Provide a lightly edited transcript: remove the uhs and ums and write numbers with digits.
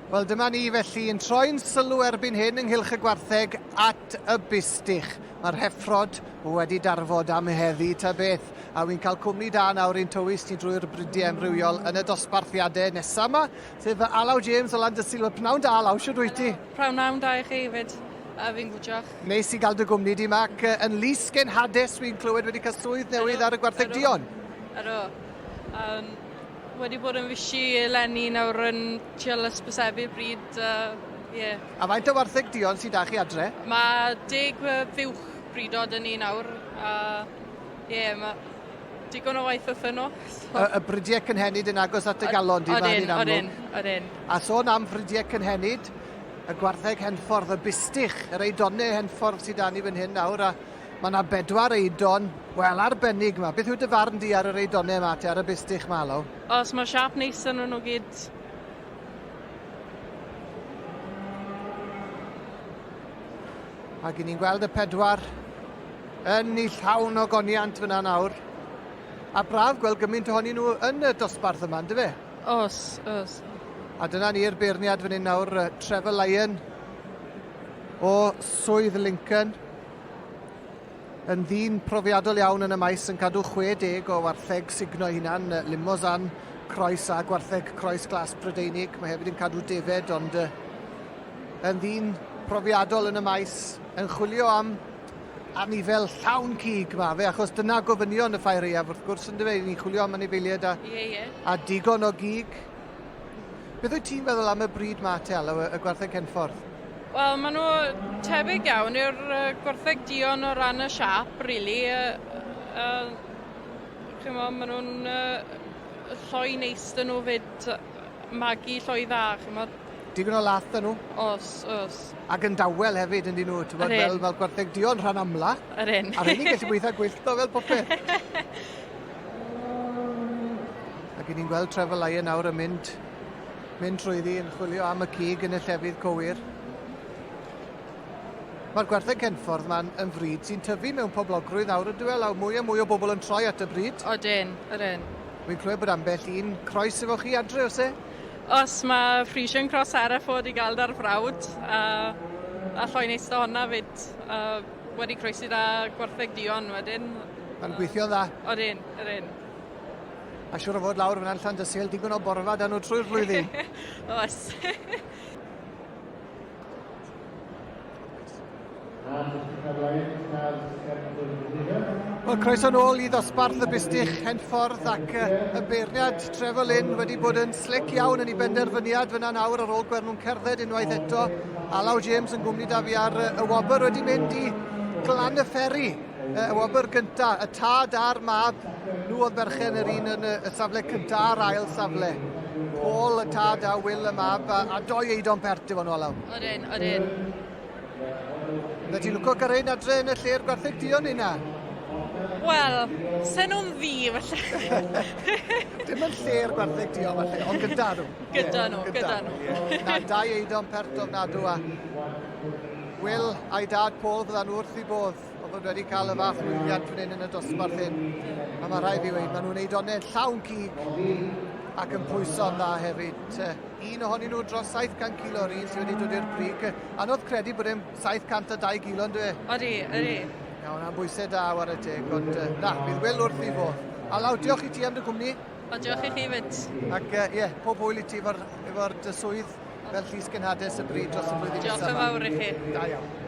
Wel, dyma ni felly yn troi'n sylw erbyn hyn ynghylch y gwartheg at y bustych. Mae'r heffrod wedi darfod am heddi ta beth, a wy'n cael cwmni da nawr i'n tywys ni drwy'r bridiau amrywiol yn y dosbarthiadau nesaf yma, sef Alaw James o Landysul. Wel, pnawn da, Alaw, siwr wyt ti? Pnawn da i chi hefyd. A fi'n gwtioch. Neis i gael dy gwmni di, Mac. Yn Lys Genhades, wy'n clywed wedi cael swydd newydd ar y gwartheg duon. Ydw. Um, wedi bod yn fishy eleni nawr yn trial ysbysebu'r bryd. Yeah. A faint o wartheg duon sydd da chi adre? Mae deg fuwch bridod yn ni nawr. A ie, yeah, mae digon o waith wrth yno. So. Y, y bridiau cynhenid yn agos at y galon, di, mae hynny'n amlwg. Odyn, odyn. A sôn am fridiau cynhenid, y gwartheg henffordd, y bustych, yr eidonau henffordd sydd da ni fan hyn nawr, a mae yna bedwar eidon, wel, arbennig yma. Beth yw dy farn di ar yr eidonau yma, te, ar y bustych yma, Alaw? Os mae siap neis yn nhw gyd. Ac i ni'n gweld y pedwar yn ei llawn o goniant fyna nawr. A braf gweld gymaint ohonyn nhw yn y dosbarth yma, ynddo fe? Os, os. A dyna ni'r beirniad fan hyn nawr, Trevor Lyon o Swydd Lincoln. Yn ddyn profiadol iawn yn y maes yn cadw 60 o wartheg sugno ei hunan, Limousin, croes a gwartheg croes glas Prydeinig. Mae hefyd yn cadw defed, ond yn ddyn profiadol yn y maes, yn chwilio am anifel llawn cig ma fe, achos dyna gofynion y ffair aeaf wrth gwrs, yndyfe? Ni'n chwilio am anifeiliaid a, ie, ie. a digon o gig. Beth wyt ti'n feddwl am y bryd ma te, Alaw, y gwartheg Henffordd? Wel, maen nhw tebyg iawn i'r gwartheg duon o ran y siâp, really. Uh, Chymod, maen nhw'n uh, lloi neis dyn nhw fyd, magu lloi dda, chymod. Digon o lath 'da nhw. O's, o's. Ac yn dawel hefyd yndyn nhw, t'mod fel fel gwartheg duon rhan amla. Ydyn. A rheini'n gallu gweitha gwyllt o fel popeth. Ac 'yn ni'n gweld Trevor Lyon nawr yn mynd mynd trwyddi yn chwilio am y cig yn y llefydd cywir. Mae'r gwartheg Henffordd ma'n yn fryd sy'n tyfu mewn poblogrwydd nawr yndyw e Law? Mwy a mwy o bobl yn troi at y bryd. Odyn, odyn. Wi'n clywed bod ambell un croes efo chi adre, oes e? Os mae Frisian Cross Hereford i gael da'r frawd, a, a lloi neis da honna fyd, a wedi croesi da gwartheg duon wedyn. Mae'n gweithio'n dda. Odyn, odyn. A siŵr o fod lawr fyna'n Llandysul, digon o borfa da nhw trwy'r flwyddyn. Oes. Wel, croeso nôl i ddosbarth y Bustych Henffordd ac y beirniad Trevor Lynn wedi bod yn slic iawn yn ei benderfyniad fyna nawr ar ôl gweld nhw'n cerdded unwaith eto. Alaw James yn gwmni da fi ar y wobr wedi mynd i Glan y Fferi, y wobr gynta, y tad a'r mab, nhw oedd berchen yr un yn y, y safle cynta a'r ail safle. Paul y tad a Will y mab, a, a doi eidon pert efo nhw, Alaw. Odyn, odyn. Na ti'n lwco cael ein adre yn y lle'r gwartheg duon neu na? Wel, sen nhw'n ddu falle. Dim yn lle'r gwartheg duon falle, ond gyda nhw. Gyda nhw, gyda nhw. Na, dau eidon pert ofnadw a Will a'i dad Paul fyddan nhw wrth i bodd o fod wedi cael y fath lwyddiant fan hyn yn y dosbarth hyn. A mae rhaid fi weud, maen nhw'n eidonau llawn cig ac yn pwyso'n dda hefyd. Un ohonyn nhw dros 700 kilo, yr un sydd wedi dod i'r brig. Anodd credu bod e'n 702 kilo, yn dwi? Odi, odi. Iawn, hwnna'n bwysau da, ware teg, ond na, bydd Will wrth i fodd. Alaw, diolch i ti am dy gwmni. O, diolch i chi fyd. Ac ie, uh, yeah, pob hwyl i ti efo'r efo dy swydd fel llys genhades y bryd dros y flwyddyn nesaf. Diolch yn fawr i chi. Da iawn.